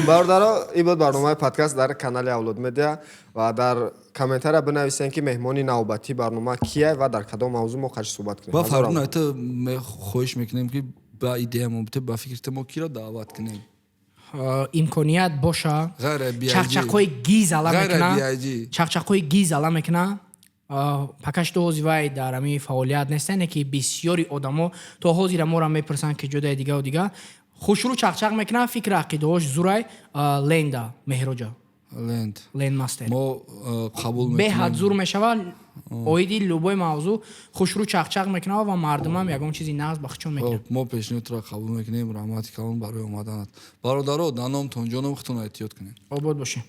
Бародаро, ин буд барномаи подкаст дар канали Авлод Медиа. Ва дар комментария бинависен, ки меҳмони навбатии барнома кия ва дар кадом мавзӯъ мо қачи суҳбат кунем. Ва Ҳазор Фардун, раҳмат. айта хоҳиш мекунем, ки ба идеямо бите, ба фикри мо киро даъват кунем? Имконият боша, Ғайр аз BIG. чақчақҳои гиз ала Ғайр аз мекуна. BIG. Чақчақҳои гиз ала мекуна. Пока что ҳози вай дар ҳамин фаъолият нестане, ки бисёри одамо то ҳозира моро мепурсанд, ки ҷодаи дигаву дига. Хушрӯ чақчақ мекуна, фикри ақидаҳош зурай. Ленда Меҳроҷа. Ленд. Ленд Мастер. Мо қабул Беҳад мекунем. зур мешавад. Оиди любой мавзӯъ хушрӯ чақчақ мекунад ва мардумам ягон чизи нағз ба хучон мекунад. Хоб, мо пешниҳодро қабул мекунем. Раҳмати калон барои омаданат, бародаро. Дар номтон ҷоном, худтон эҳтиёт кунед. Обод бошед.